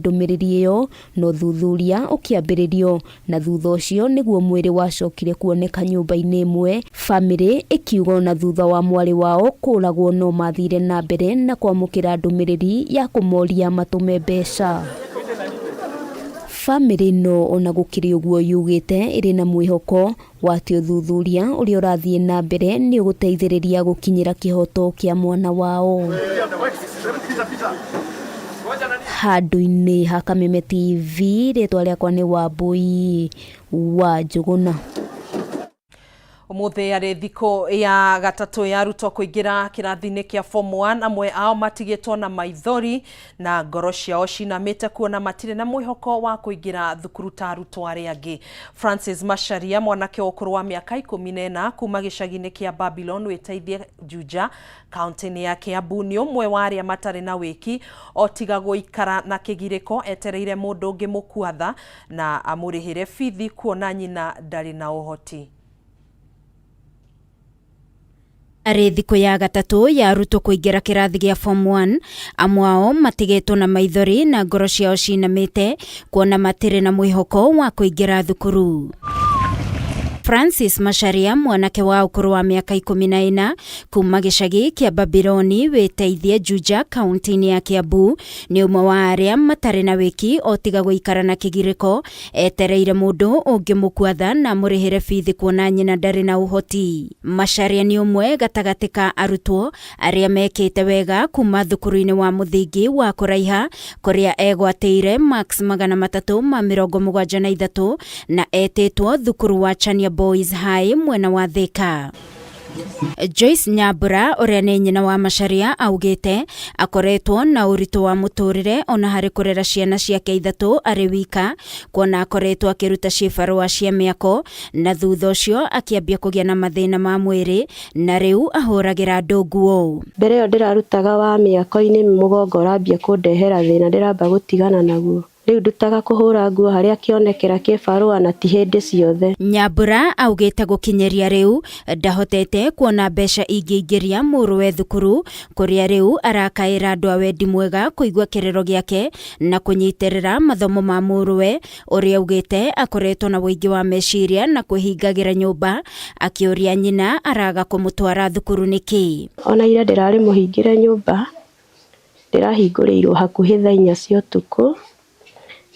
Ndũmĩrĩri ĩyo na ũthuthuria ũkĩambĩrĩrio na thutha ũcio nĩguo mwĩrĩ wacokire kuoneka nyũmba-inĩ ĩmwe, famĩlĩ ĩkiuga ona thutha wa mwarĩ wao kũragwo no mathire na mbere na kwamũkĩra ndũmĩrĩri ya kũmoria matũme mbeca. Famĩlĩ ĩno ona gũkĩrĩ ũguo yugĩte ĩrĩ na mwĩhoko wa atĩ ũthuthuria ũrĩa ũrathiĩ na mbere nĩ ũgũteithĩrĩria gũkinyĩra kĩhoto kĩa mwana wao. Handũ-inĩ ha Kameme TV, rĩtwa rĩakwa nĩ Wambũi wa Njũgũna. Ũmũthĩ yarĩ thikũ ya gatatũ ya arutwo kũingĩra kĩrathi-inĩ kĩa form 1. Amwe ao matigĩtwo na maithori na ngoro ciao cinamĩte kuona matirĩ na mwĩhoko wa kũingĩra thukuru ta arutwo arĩa angĩ. Francis Macharia, mwanake wa ũkũrũ wa mĩaka 14 kuma gĩcagi-inĩ kĩa Babylon wĩteithie Juja, kaunti-inĩ ya Kiambu, nĩ ũmwe wa arĩa matarĩ na wĩki o tiga gũikara na kĩgirĩko etereire mũndũ ũngĩ mũkua tha na amũrĩhĩre bithi kuona nyina ndarĩ na ũhoti. Arĩ thikũ ya gatatũ ya arutwo kũingĩra kĩrathi gĩa form 1, amwe ao matigĩtwo na maithori na ngoro ciao cinamĩte kuona matirĩ na mwĩhoko wa kũingĩra thukuru. Francis Macharia, mwanake wa ũkũrũ wa mĩaka 14 kuma gĩcagi kĩa Babiloni wĩteithie Juja kaunti-inĩ ya Kiambu, nĩ ũmwe wa arĩa matarĩ na wĩki o tiga gũikara na kĩgirĩko etereire mũndũ ũngĩmũkua tha na amũrĩhĩre bithi kuona nyina ndarĩ na ũhoti. Macharia nĩ ũmwe gatagatĩ ka arutwo arĩa mekĩte wega kuma thukuru-inĩ wa mũthingi wa Kũraiha kũrĩa egwatĩire marks 373 na etĩtwo thukuru wa Chania Boys High mwena wa Thika. Joyce Nyambura ũrĩa nĩ nyina wa Macharia augĩte akoretwo na ũritũ wa mũtũrĩre ona harĩ kũrera ciana ciake ithatũ arĩ wika, kuona akoretwo akĩruta cibarũa cia mĩako na thutha ũcio akĩambia kũgĩa na mathĩna ma mwĩrĩ na rĩu ahũragĩra andũ nguo. Mbere ĩyo ndĩrarutaga wa mĩako-inĩ mũgongo ũrambia kũndehera thĩna ndĩramba gũtigana naguo. Rĩu ndutaga kũhũra nguo harĩa kĩonekera kĩbarũa na ti hĩndĩ ciothe. Nyambura augĩte gũkinyĩria rĩu ndahotete kuona mbeca ingĩingĩria mũrũwe thukuru kũrĩa rĩu arakaĩra andũ a wendi mwega kũigua kĩrĩro gĩake na kũnyitĩrĩra mathomo ma mũrũwe ũrĩa augĩte akoretwo na ũingĩ wa meciria na kwĩhingagĩra nyũmba akĩũria nyina araga kũmũtwara thukuru nĩkĩ. Ona ira ndĩrarĩ mũhingĩre nyũmba, ndĩrahingũrĩirwo hakuhĩ thaa 4 cia ũtukũ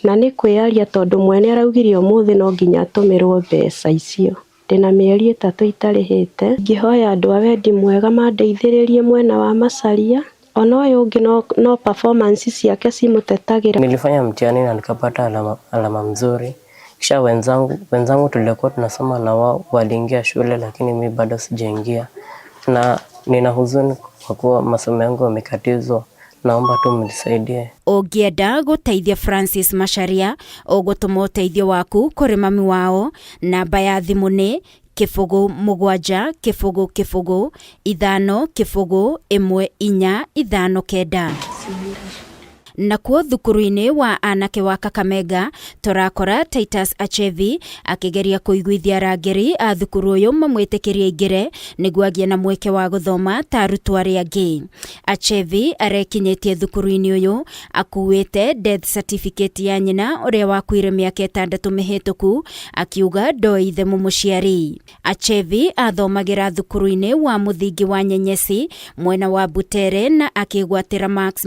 na nĩ kwĩyaria tondũ mwene araugire ũmũthĩ no nginya atũmĩrwo mbeca icio. Ndĩna mĩeri 3 itarĩhĩte. Ingĩhoya andũ a wendi mwega mandeithĩrĩrie mwena wa Macharia. Ona ũyũ ũngĩ no performance ciake cimũtetagĩra. Nilifanya mtihani na nikapata alama mzuri. Kisha wenzangu tulikuwa tunasoma na wao waliingia shule lakini mimi bado sijaingia. Na nina huzuni kwa kuwa masomo yangu yamekatizwa. Naomba tu mnisaidie. Ũngĩenda gũteithia Francis Macharia, ũgũtũma ũteithio waku kũrĩ mami wao. Namba ya thimũ nĩ 0 7 0 0 5 0 1 4 5 9. Nakuo thukuru-inĩ wa anake wa Kakamega tũrakora Titus Achevi akĩgeria kũiguithia arangĩri a thukuru ũyũ mamwĩtĩkĩrie aingĩre nĩguo agĩe na mweke wa gũthoma ta arutwo arĩa angĩ. Achevi arekinyĩtie thukuru-inĩ ũyũ akuĩte death certificate ya nyina ũrĩa wakuire mĩaka 6 mĩhĩtũku akiuga ndoĩ ithe mũmũciari. Achevi athomagĩra thukuru-inĩ wa mũthingi wa Nyenyesi mwena wa Butere na akĩgwatĩra marks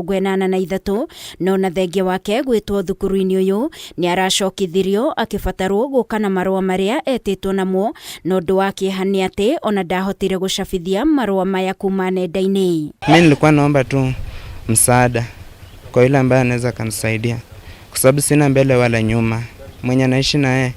383, no na thengia wake gwĩtwo thukuru-inĩ ũyũ nĩ aracokithirio akĩbatarwo gũka na marũa marĩa etĩtwo namo, na ũndũ wa kĩeha nĩ atĩ ona ndahotire gũcabithia marũa maya kuma nenda-inĩ. Mimi nilikuwa naomba tu msaada kwa yule ambaye anaweza akanisaidia kwa sababu sina mbele wala nyuma, mwenye anaishi naye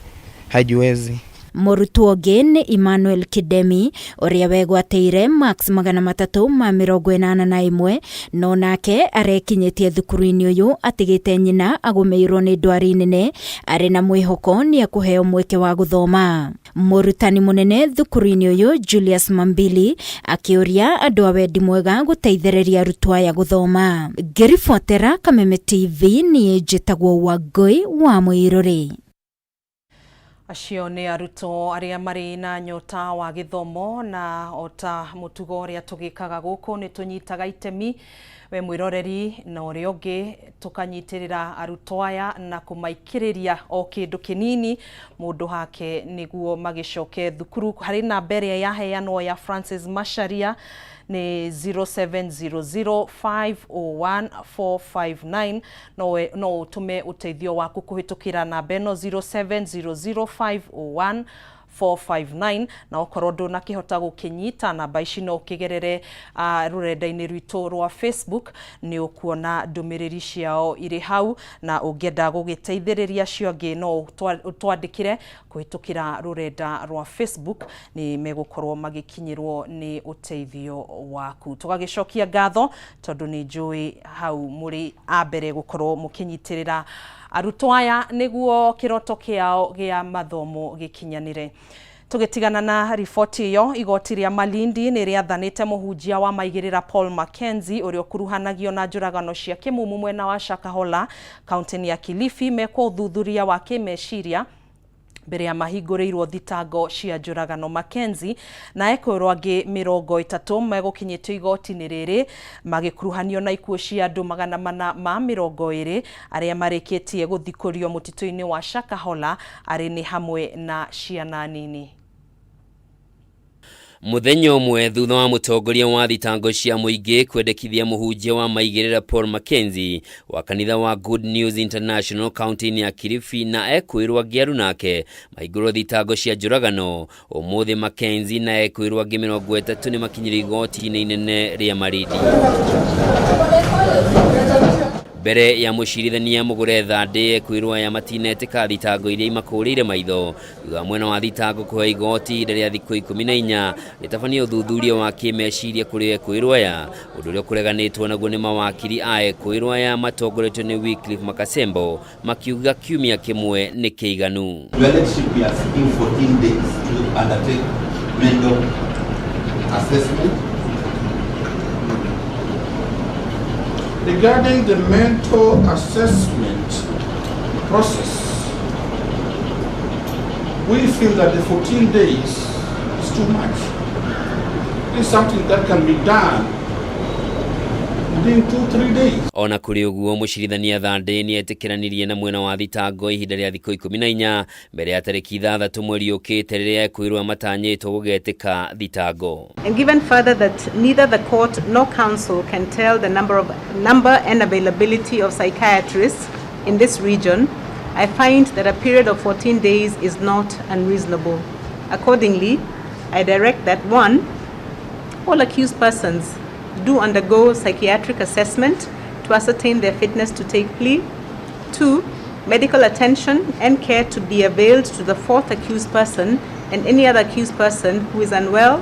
hajiwezi. Mũrutwo ũngĩ nĩ Emmanuel Kidemi ũrĩa wegwatĩire marks 381, no nake arekinyĩtie thukuru-inĩ ũyũ atigĩte nyina agũmĩirwo nĩ ndwari nene arĩ na mwĩhoko nĩ ekũheo mweke wa gũthoma. Mũrutani mũnene thukuru-inĩ ũyũ Julius Mambili akĩũria andũ a wendi mwega gũteithĩrĩria arutwo aya gũthoma. Ngĩribotera Kameme TV niĩ njĩtagwo Wangũi wa Mũirũrĩ. Acio nĩ arutwo arĩa marĩ na nyota wa gĩthomo, na o ta mũtugo ũrĩa tũgĩkaga gũkũ nĩ tũnyitaga itemi We mwiroreri na uria ungi tukanyitirira arutwo aya na kumaikiriria o kindu kinini mundu hake niguo magicoke thukuru. Hari namba ĩrĩa yaheanwo ya Francis Macharia ni 0700501459. No utume uteithio waku kuhitukira namba ĩno 0700501459, na okorwo ndunakihota gukinyita namba ici no ukigerere rurenda-ini rwitu rwa Facebook, ni ukuona ndumiriri ciao iri hau, na ungienda gugiteithiriria acio angi no utwandikire kuhitukira rurenda rwa Facebook, ni megukorwo magikinyirwo ni uteithio waku. Tugagicokia ngatho tondu ni njui hau muri a mbere gukorwo mukinyitirira arutwo aya niguo kiroto kiao gia mathomo gikinyanire. Tugitigana na riboti iyo, igoti ria Malindi ni riathanite muhunjia wa maigirira Paul Mackenzie uria ukuruhanagio na njuragano cia kimumu mwena wa Shakahola kaunti ya Kilifi mekwo uthuthuria wa kimeciria mbere ya mahingũrĩirwo thitango cia njũragano. Mackenzie na ekwĩrwo angĩ 30 megũkinyĩtio igoti-inĩ rĩrĩ magĩkuruhanio na ikuũ cia andũ 420 arĩa marĩkĩtie gũthikũrio mũtitũ-inĩ wa Shakahola, arĩ nĩ hamwe na ciana nini. Muthenya ũmwe thutha wa mũtongoria wa thitango cia mũingĩ kwendekithia mũhunjia wa maigĩrĩra Paul Mackenzie wa kanitha wa Good News International kaunti-inĩ ya Kilifi na ekwĩrwo angĩ arunake mahingũrwo thitango cia njũragano, ũmũthĩ Mackenzie na ekwĩrwo angĩ 30 nĩ makinyire igoti-inĩ inene rĩa Malindi. Mbere ya mũcirithania Mugure Thande ekwĩrwo aya matinetĩka thitango iria imakũrĩire maitho thutha wa mwena wa thitango kũhe igoti ihinda rĩa thikũ 14 rĩtabanie ũthuthuria wa kĩmeciria kũrĩ ekwĩrwo aya, ũndũ ũrĩa ũkũreganĩtwo naguo nĩ mawakiri a ekwĩrwo aya matongoretio nĩ Wycliffe Makasembo makiuga kiumia kĩmwe nĩ kĩiganu. Your Lordship, we are seeking 14 days to undertake mental assessment. Regarding the mental assessment process, we feel that the 14 days is too much. It is something that can be done within 2-3 days. Ona kũrĩ ũguo mũcirithania Thande nĩ etĩkĩranirie na mwena wa thitango ihinda rĩa thikũ 14 mbere ya tarĩki 6 mweri ũkĩte rĩrĩa ekwĩrwo matanyĩtwo gũgetĩka thitango. And given further that neither the court nor counsel can tell the number and availability of psychiatrists in this region, I find that a period of 14 days is not unreasonable. Accordingly, I direct that 1, all accused persons do undergo psychiatric assessment to ascertain their fitness to take plea. 2, medical attention and care to be availed to the 4th accused person and any other accused person who is unwell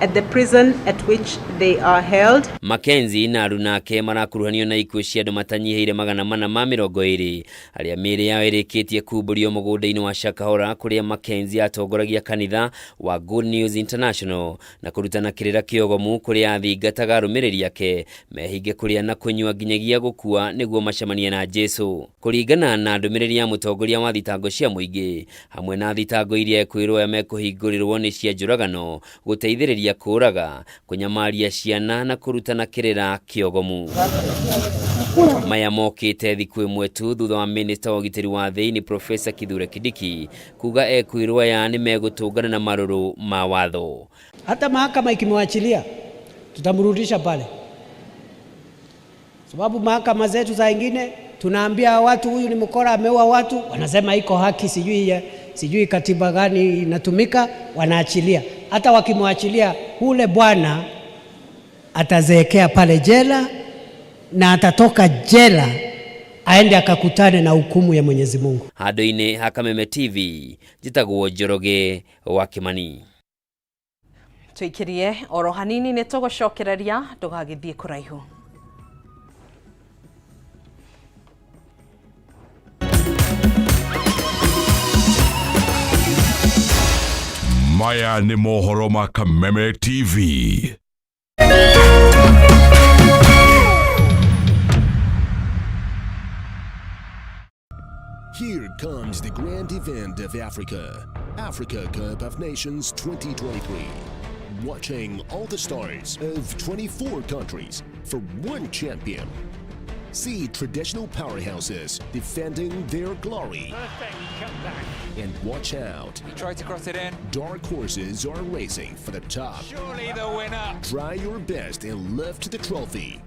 at the prison at which they are held. Mackenzie na arunake marakuruhanio na ikuũ cia andũ matanyihĩire 420 arĩa mĩĩrĩ yao ĩrĩkĩtie kumbũrio mũgũnda-inĩ wa Shakahola kũrĩa Mackenzie atongoragia kanitha wa Good News International na kũrutana kĩrĩra kĩogomu kũrĩa athingataga arũmĩrĩri ake mehinge kũrĩa na kũnyua nginyagia gũkua nĩguo macemanie na Jesu. Kũringana na ndũmĩrĩri ya mũtongoria wa thitango cia mũingĩ hamwe na thitango iria ekwĩrwo aya mekũhingũrĩrwo nĩ cia njũragano, gũteithĩrĩria kũraga, kũnyamaria ciana na kũrutana kĩrĩra kĩogomu. Maya mokĩte thikũ ĩmwe tu thutha wa minista wa ũgitĩri wa thĩinĩ Profesa Kithure Kindiki kuga ekwĩrwo aya nĩ megũtũngana na marũrũ ma watho. Hata mahakama ikimwachilia tutamrudisha pale, sababu mahakama zetu za ingine tunaambia watu huyu ni mkora, ameua watu, wanasema iko haki, sijui katiba gani inatumika, wanaachilia. Hata wakimwachilia ule bwana atazeekea pale jela na atatoka jela aende akakutane na hukumu ya Mwenyezi Mungu. Handũ-inĩ ha Kameme TV njĩtagwo Njoroge wa Kimani. Tũikirie oro hanini nĩ tũgũcokereria, ndũgagĩthiĩ kũraihu. Maya nĩ mohoro ma Kameme TV. Here comes the grand event of Africa, Africa Cup of Nations 2023. Watching all the stars of 24 countries for one champion. See traditional powerhouses defending their glory. Perfect comeback. And watch out. He tried to cross it in. Dark horses are racing for the top. Surely the winner. Try your best and lift the trophy.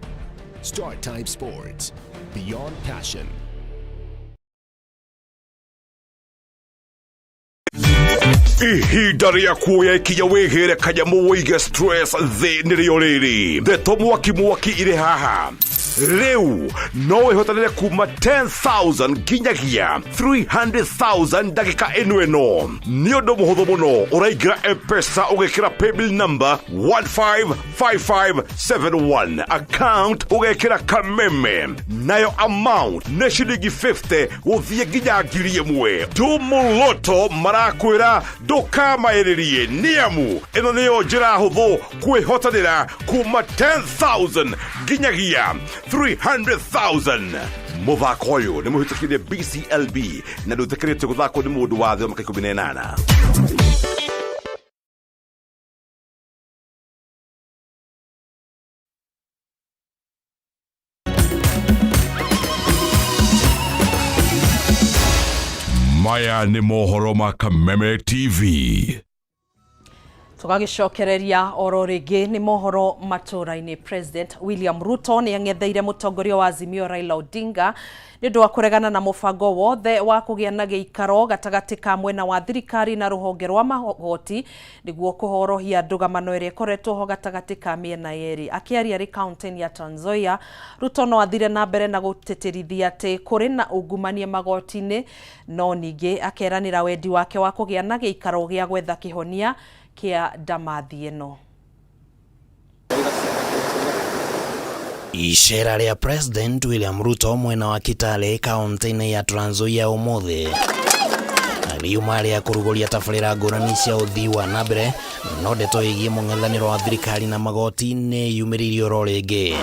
Star Time Sports. Beyond passion. Ihinda rĩa kuoya ikinya wĩhĩre kanyamũ wĩige stress thĩ nĩrĩo rĩrĩ. Ndeto mwaki mwaki irĩ haha. Rĩu no wĩhotanĩre kuma 10,000 nginyagia 300,000 ndagĩka ĩno ĩno. Nĩ ũndũ mũhũthũ mũno, ũraingĩra M-Pesa ũgekĩra paybill number 155571, account ũgekĩra Kameme, nayo amount nĩ ciringi 50 gũthiĩ nginya 1,000. Tumũloto marakwĩra ndũkamaĩrĩrie, nĩamu ĩno nĩyo njĩra hũthũ kwĩhotanĩra kuma 10,000 nginyagia 300,000. Mũthako ũyũ nĩ mũhĩtũkĩrie BCLB na ndũtĩkĩrĩtio gũthakwo nĩ mũndũ wa thĩ wa mĩaka 18. Maya nĩ mohoro ma Kameme TV. Tũgagĩcokereria oro rĩngĩ nĩ mohoro matũra-inĩ. President William Ruto nĩ ang'etheire mũtongoria wa Azimio Raila Odinga nĩ ũndũ wa kũregana na mũbango wothe wa kũgĩa na gĩikaro gatagatĩ ka mwena wa thirikari na rũhonge rwa magoti nĩguo kũhorohia ndũgamano ĩrĩa ĩkoretwo ho gatagatĩ ka mĩena yerĩ. Akĩaria arĩ kaunti-inĩ ya Trans Nzoia, Ruto no athire na mbere na gũtĩtĩrithia atĩ kũrĩ na ungumania magoti-inĩ, no ningĩ akeranĩra wendi wake wa kũgĩa na gĩikaro gĩa gwetha kĩhonia kĩa ndamathi ĩno. Icera rĩa President William Ruto mwena wa Kitale kaunti-inĩ ya Trans Nzoia ũmũthĩ riuma rĩa kũrugũria tabarĩra ngũrani cia ũthii wa na mbere, no ndeto ĩgiĩ mũng'ethanĩro wa thirikari na magoti nĩ yumĩririe oro rĩngĩ.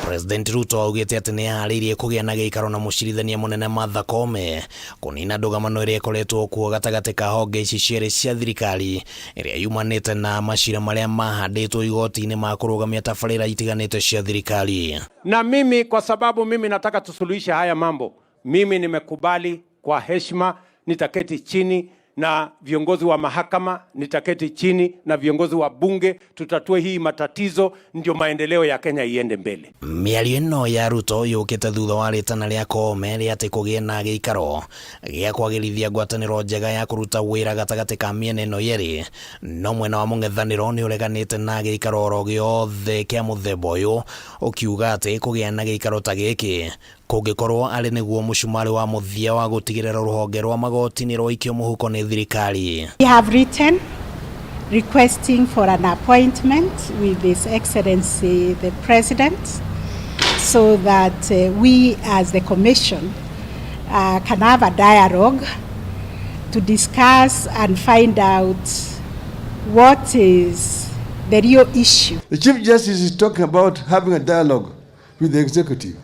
President Ruto augĩte atĩ nĩ eharĩirie kũgĩa na gĩikaro na mũcirithania mũnene Martha Koome kũnina ndũgamano ĩrĩa ĩkoretwo kuo gatagatĩ ka honge ici cierĩ cia thirikari ĩrĩa yumanĩte na macira marĩa mahandĩtwo igoti-inĩ ma kũrũgamia tabarĩra itiganĩte cia thirikari. Na mimi kwa sababu mimi nataka tusuluhishe haya mambo, mimi nimekubali kwa heshima, nitaketi chini na viongozi wa mahakama, nitaketi chini na viongozi wa bunge, tutatue hii matatizo, ndio maendeleo ya Kenya iende mbele. Mĩario ĩno ya Ruto yũkĩte thutha wa rĩtana rĩa Koome rĩa atĩ kũgĩe na gĩikaro gĩa kwagĩrithia ngwatanĩro njega ya kũruta wĩra gatagatĩ ka mĩena ĩno yerĩ, no mwena wa mũng'ethanĩro nĩ ũreganĩte na gĩikaro oro gĩothe kĩa mũthemba ũyũ, ũkiuga atĩ kũgĩa na gĩikaro ta gĩkĩ kũngĩkorwo arĩ nĩguo mũcumarĩ wa mũthia wa gũtigĩrĩra rũhonge rwa magoti nĩ rwaikio mũhuko nĩ thirikari. We have written requesting for an appointment with His Excellency the President so that we as the Commission can have a dialogue to discuss and find out what is the real issue. The Chief Justice is talking about having a dialogue with the executive,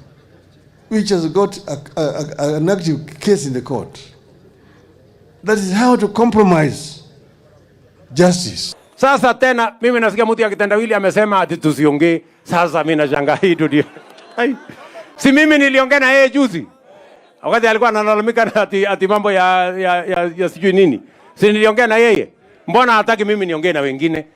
which has got an active case in the court. That is how to compromise justice. Sasa tena mimi nasikia mtu ya kitendawili amesema ati tusiongee. Sasa mimi nashangaa hii dunia. Ai, si mimi niliongea na yeye juzi wakati alikuwa analalamika na ati mambo ya sijui nini. Si niliongea na yeye? Mbona hataki mimi niongee na wengine?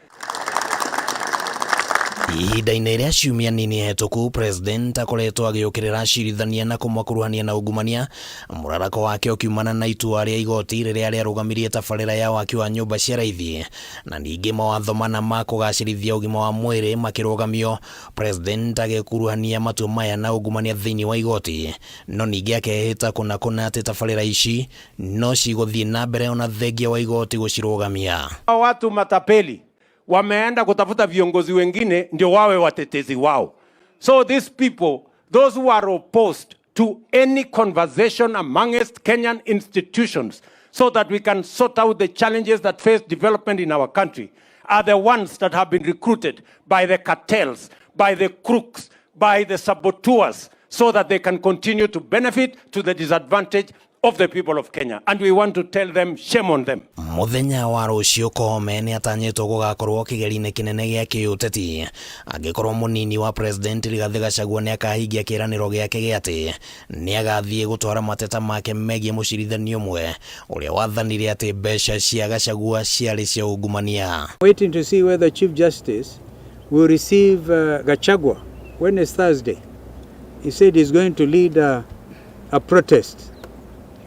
Ihinda-inĩ rĩa ciumia nini hetũku, President akoretwo agĩũkĩrĩra acirithania na kũmakuruhania na ungumania, mũrarako wake ũkiumana na itua rĩa igoti rĩrĩa rĩarũgamirie tabarĩra ya waki wa nyũmba cia raithi na ningĩ mawatho mana ma kũgacĩrithia ũgima wa mwĩrĩ makĩrũgamio. President agĩkuruhania matua maya na ungumania thĩinĩ wa igoti, no ningĩ akehĩta kũna kũna atĩ tabarĩra ici no cigũthiĩ na mbere ona thengia wa igoti gũcirũgamia. Watu matapeli wameenda kutafuta viongozi wengine ndio wawe watetezi wao. So these people, those who are opposed to any conversation amongst Kenyan institutions so that we can sort out the challenges that face development in our country, are the ones that have been recruited by the cartels, by the crooks, by the saboteurs, so that they can continue to benefit to the disadvantage of the people of Kenya. And we want to tell them, shame on them. Muthenya wa rũciũ Koome nĩ atanyĩtwo gũgakorwo kĩgerio-inĩ kĩnene gĩa kĩũteti angĩkorwo mũnini wa president Rigathĩ Gachagua nĩ akahingia kĩĩranĩro gĩake gĩa atĩ nĩ agathiĩ gũtwara mateta make megiĩ mũcirithania ũmwe ũrĩa wathanire atĩ mbeca cia Gachagua ciarĩ cia ungumania. Waiting to see whether Chief Justice will receive Gachagua when is Thursday. He said he's going to lead a protest.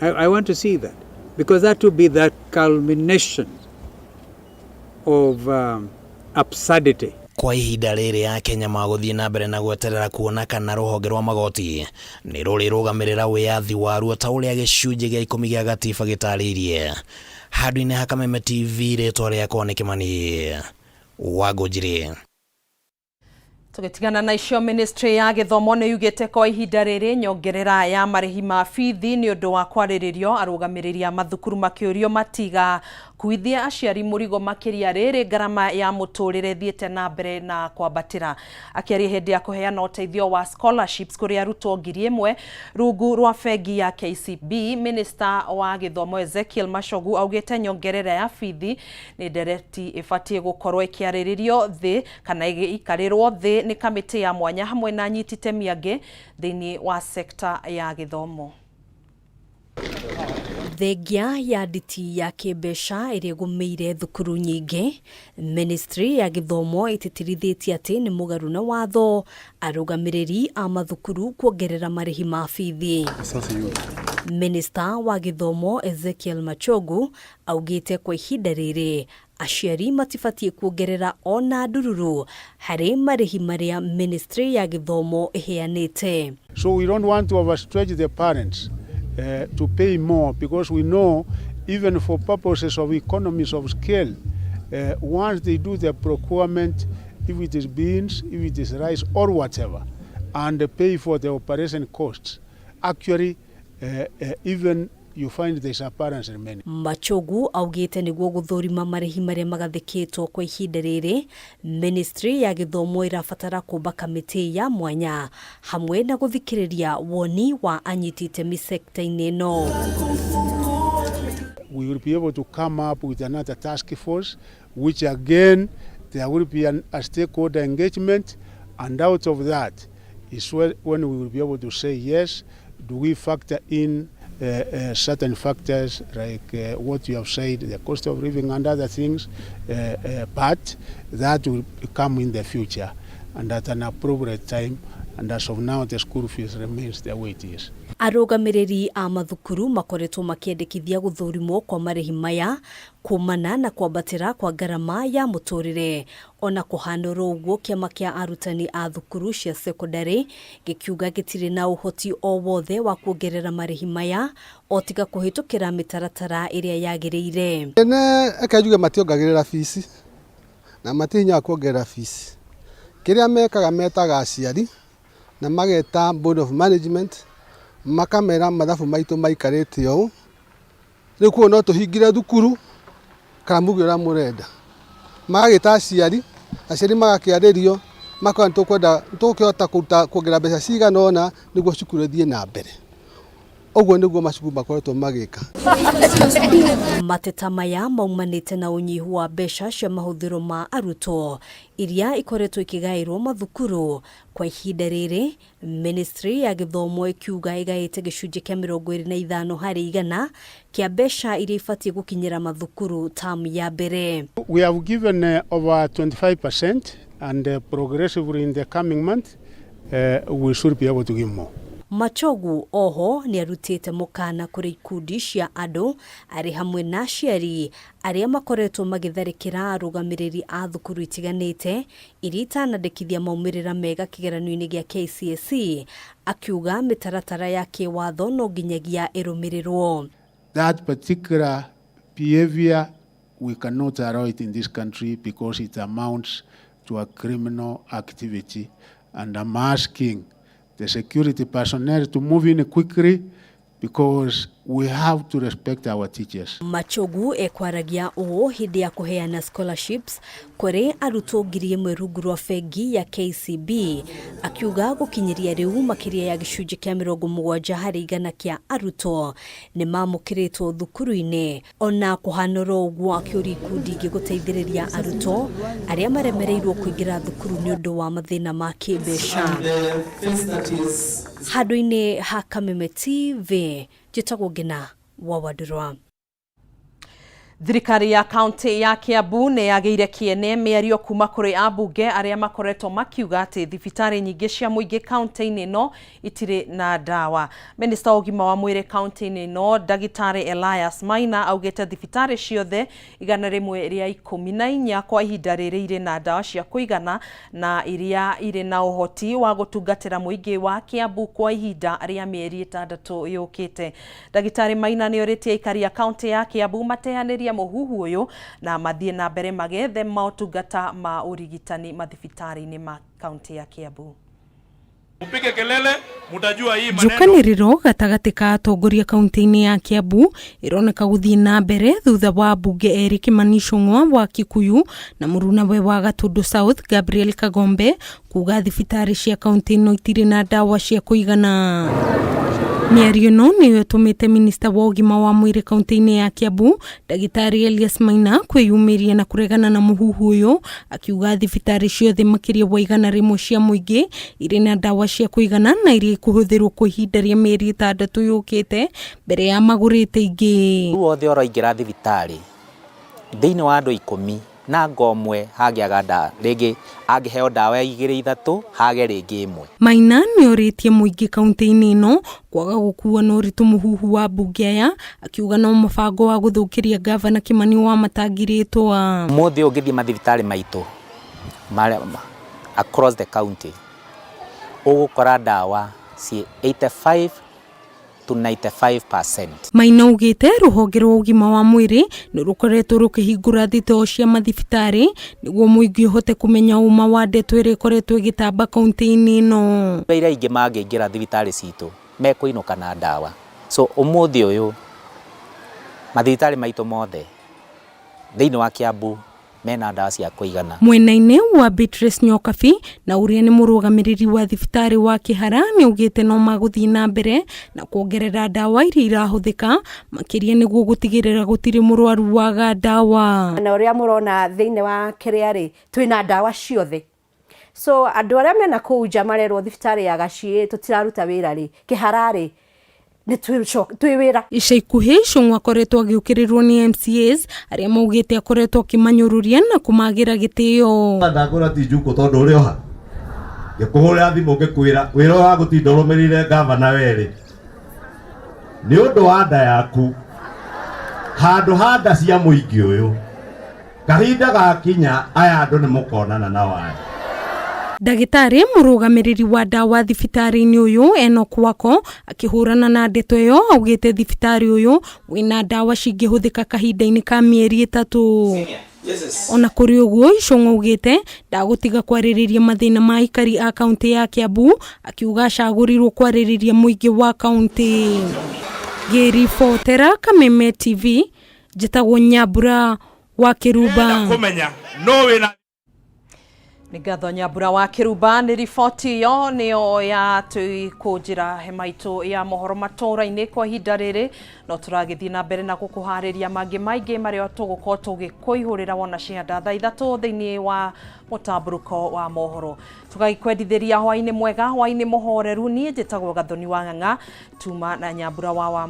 I want to see that because that will be the culmination of absurdity. Kwa ihinda rĩrĩ Akenya magũthiĩ na mbere na gweterera kuona kana rũhonge rwa magoti nĩ rũrĩrũgamĩrĩra wĩyathi waruo ta ũrĩa gĩcunjĩ gĩa 10 gĩa gatiba gĩtarĩirie. Handũ-inĩ ha Kameme TV, rĩtwa rĩakwa nĩ Kĩmani Wangũnjiri. Tũgĩtigana na icio, ministry ya gĩthomo nĩ yugĩte kwa ihinda rĩrĩ nyongerera ya marĩhi ma bithi nĩ ũndũ wa kwarĩrĩrio, arũgamĩrĩri a mathukuru makĩũrio matiga kuithia aciari mũrigo makĩria rĩrĩ ngarama ya mũtũrĩre ĩthiĩte na mbere na kwambatĩra. Akĩaria hĩndĩ ya kũheana ũteithio wa scholarships kũrĩ arutwo 1000 rungu rwa bengi ya KCB, minister wa gĩthomo Ezekiel Machogu augĩte nyongerera ya bithi nĩ ndereti ĩbatiĩ gũkorwo ĩkĩarĩrĩrio thĩ kana ĩgĩikarĩrwo thĩ nĩ kamĩtĩ ya mwanya hamwe na anyiti itemi angĩ thĩinĩ wa sekta ya gĩthomo. Thengia ya nditi ya kĩmbeca ĩrĩa ĩgũmĩire thukuru nyingĩ, ministry ya gĩthomo ĩtĩtĩrithĩtie atĩ nĩ mũgarũ na watho arũgamĩrĩri a mathukuru kuongerera marĩhi ma bithi. Minista wa gĩthomo Ezekiel Machogu augĩte kwa ihinda rĩrĩ aciari matibatiĩ kuongerera ona ndururu harĩ marĩhi marĩa ministry ya gĩthomo ĩheanĩte. So we don't want to overstretch the parents to pay more, because we know even for purposes of economies of scale, once they do the procurement, if it is beans, if it is rice or whatever, and they pay for the operation costs, actually even you find there's a parents remaining. Machogu augĩte nĩguo gũthũrima marĩhi marĩa magathĩkĩtwo kwa ihinda rĩrĩ, ministry ya gĩthomo ĩrabatara kũmba kamĩtĩ ya mwanya hamwe na gũthikĩrĩria woni wa anyiti itemi sekta-inĩ ĩno. We will be able to come up with another task force, which again there will be a stakeholder engagement, and out of that is when we will be able to say yes, do we factor in certain factors like what you have said, the cost of living and other things, but that will come in the future and at an appropriate time, and as of now the school fees remains the way it is. Arũgamĩrĩri a mathukuru makoretwo makĩendekithia gũthũrimwo kwa marĩhi maya kumana na kwambatĩra kwa ngarama ya mũtũrĩre. Ona kũhanũrwo ũguo, kĩama kĩa arutani a thukuru cia sekondari gĩkiuga gĩtirĩ na ũhoti o wothe wa kuongerera marĩhi maya o tiga kũhĩtũkĩra mĩtaratara ĩrĩa yagĩrĩire. Ene eke njuge mationgagĩrĩra bici na matihinyaga kuongerera bici. Kĩrĩa mekaga metaga aciari na mageta board of management makamera mathabu maitũ maikarĩte ũũ, rĩu kuo no tũhingire thukuru kana muge ũrĩa mũrenda. Magagĩta aciari, aciari magakĩarĩrio makona nĩtũkwenda tũkĩhota kũruta kuongerera mbeca cigana ũna nĩguo cukuru ĩthiĩ na mbere. Ũguo nĩguo macukuru makoretwo magĩka. Mateta maya maumanĩte na ũnyihu wa mbeca cia mahũthĩro ma arutwo iria ikoretwo ikĩgaĩrwo mathukuru kwa ihinda rĩrĩ. Ministry ya gĩthomo ĩkiuga ĩgaĩte gĩcunjĩ kĩa 25 harĩ igana kĩa mbeca iria ibatiĩ gũkinyĩra mathukuru tamu ya mbere. We have given over 25% and progressively in the coming month we should be able to give more. Machogu oho nĩ arutĩte mũkana kũrĩ ikundi cia andũ arĩ hamwe na aciari arĩa makoretwo magĩtharĩkĩra arũgamĩrĩri a thukuru itiganĩte iria itanandĩkithia maumĩrĩra mega kĩgeranio-inĩ gĩa KCSE, akiuga mĩtaratara ya kĩwatho no nginyagia ĩrũmĩrĩrwo. That particular behavior we cannot allow it in this country because it amounts to a criminal activity, and I'm asking the security personnel to move in quickly because We have to respect our teachers. Machogu ekwaragia ũũ hĩndĩ ya kũheana scholarships kũrĩ arutwo 1,000 rungu rwa bengi ya KCB, akiuga gũkinyĩria rĩu makĩria ya gĩcunjĩ kĩa 70% kĩa arutwo nĩ mamũkĩrĩtwo thukuru-inĩ. Ona kũhanũra ũguo, akĩũria ikundi ingĩ gũteithĩrĩria arutwo arĩa maremereirwo kũingĩra thukuru nĩ ũndũ wa mathĩna ma kĩmbeca. Handũ-inĩ ha Kameme TV, njĩtagwo Ngina wa Wandũrwa. Thirikari ya kaunti ya Kiambu nĩ yagĩire kĩene mĩario kuma kũrĩ ambunge arĩa makoretwo makiuga atĩ thibitarĩ nyingĩ cia mũingĩ kaunti-inĩ ĩno itirĩ na ndawa. Minista wa ũgima wa mwĩrĩ kaunti-inĩ ĩno ndagĩtarĩ Elias Maina augĩte thibitarĩ ciothe 114 kwa ihinda rĩrĩ irĩ na ndawa cia kũigana na iria irĩ na ũhoti wa gũtungatĩra mũingĩ wa Kiambu kwa ihinda rĩa mĩeri 6 yũkĩte. Ndagĩtarĩ Maina nĩ orĩtie aikari a kaunti ya Kiambu mateanĩrie mũhuhu ũyũ na mathiĩ na mbere magethe motungata ma ũrigitani mathibitarĩ-inĩ ma kaunti ya Kiambu. Upige kelele mutajua hii maneno. Njũkanĩrĩro gatagatĩ ka atongoria kaunti-inĩ ya Kiambu ĩroneka gũthiĩ na mbere thutha wa mbunge erĩ Kimani Ichung'wa wa Kikuyu na mũrunawe wa Gatundu South Gabriel Kagombe kuga thibitarĩ cia kaunti ĩno itirĩ na ndawa cia kũigana. Mĩario ĩno nĩyo ĩtũmĩte minista wa ũgima wa mwĩrĩ kaunti-inĩ ya Kiambu ndagĩtarĩ Elias Maina kwĩyumĩria na kũregana na mũhuhu ũyũ, akiuga thibitarĩ ciothe makĩria wa 100 cia mũingĩ irĩ na ndawa cia kũigana na iria ikũhũthĩrwo kwa ihinda rĩa mĩeri 6 yũkĩte mbere ya magũrĩte ingĩ. Rĩu wothe ũraingĩra thibitarĩ thĩinĩ wa andũ 10 na ngomwe hagĩaga ndawa rĩngĩ, angĩheo ndawa 2 3 hage rĩngĩ 1. Maina nĩ orĩtie mũingĩ kaunti-inĩ ĩno kwaga gũkua na ũritũ mũhuhu wa mbunge aya, akiuga no mũbango wa gũthũkĩria gavana Kimani Wamatangi rĩtwa. Mũthĩ ũngĩthiĩ mathibitarĩ maitũ across the county ũgũkora ndawa ciĩ 85 to 95%. Maina augĩte rũhonge rwa ũgima wa mwĩrĩ nĩ rũkoretwo rũkĩhingũra thitoo cia mathibitarĩ nĩguo mũingĩ ũhote kũmenya ũma wa ndeto ĩrĩa ĩkoretwo ĩgĩtamba kaunti-inĩ ĩno. Iria ingĩ mangĩingĩra thibitarĩ citũ mekũinũka na ndawa. So ũmũthĩ ũyũ mathibitarĩ maitũ mothe thĩinĩ wa Kiambu mena ndawa cia kũigana. Mwena-inĩ wa Beatrice Nyokabi na ũrĩa nĩ mũrũgamĩrĩri wa thibitarĩ wa Kĩhara nĩ augĩte no magũthiĩ na mbere na kuongerera ndawa iria irahũthĩka makĩria nĩguo gũtigĩrĩra gũtirĩ mũrwaru waga ndawa. Na ũrĩa mũrona thĩinĩ wa kĩrĩa rĩ, twĩna ndawa ciothe. So andũ arĩa mena kũu nja marerwo thibitarĩ ya Gaciĩ tũtiraruta wĩra rĩ, Kĩhara rĩ, twĩ wĩra. Ica ikuhĩ Ichung'wa akoretwo agĩũkĩrĩrwo nĩ MCAs arĩa maugĩte akoretwo akĩmanyũrũria na kũmagĩra gĩtĩo. Ndakũra ti njukũ tondũ ũrĩ oha ngĩkũhũrĩra thimũ ngĩkwĩra wĩra ũyũ wa gũtinda ũrũmĩrĩire gavana werĩ nĩ ũndũ wa nda yaku handũ ha nda cia mũingĩ ũyũ kahinda gakinya aya andũ nĩ mũkonana na waya. Ndagĩtarĩ mũrũgamĩrĩri wa ndawa thibitarĩ-inĩ ũyũ Enoch Wako akĩhũrana na ndeto ĩyo augĩte thibitarĩ ũyũ wĩna ndawa cingĩhũthĩka kahinda-inĩ ka mĩeri 3. Ona kũrĩ ũguo Ichung'wa augĩte ndagũtiga kwarĩrĩria mathĩna ma aikari a kaunti ya Kiambu, akiuga acagũrirwo kwarĩrĩria mũingĩ wa kaunti. Ngĩribotera Kameme TV, njĩtagwo Nyambura wa Kĩrumba. Nĩ ngatho Nyambura wa Kĩrumba nĩ riboti ĩyo nĩyo ya tũikũnjĩra hema itũ ya mohoro matũũra-inĩ kwa ihinda rĩrĩ, no tũragĩthiĩ na mbere na gũkũharĩria mangĩ maingĩ marĩa tũgũkorwo tũgĩkũihũrĩra wona cianda thaa 3 thĩinĩ wa mũtambũrũko wa mohoro. Tũgagĩkwendithĩria hwaĩ-inĩ mwega, hwaĩ-inĩ mũhoreru. Niĩ njĩtagwo Gathoni wa Ng'ang'a, tuma na Nyambura wa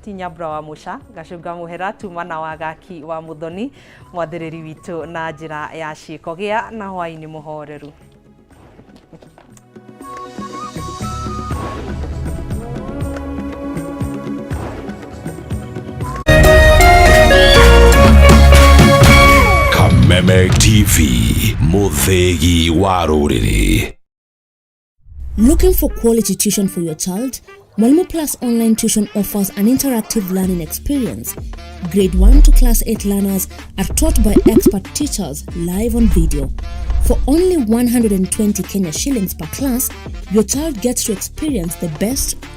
ti Nyambura wa Mũca, Gacunga Mũhera, tuma na Wagaki wa Mũthoni, mwathĩrĩri witũ na njĩra ya ciĩko. Gĩa na hwaĩ-inĩ mũhoreru. Kameme TV, mũthĩgi wa rũrĩrĩ. Looking for quality tuition for your child? Mwalimu Plus Online Tuition offers an interactive learning experience. Grade 1 to Class 8 learners are taught by expert teachers live on video. For only 120 Kenya shillings per class, your child gets to experience the best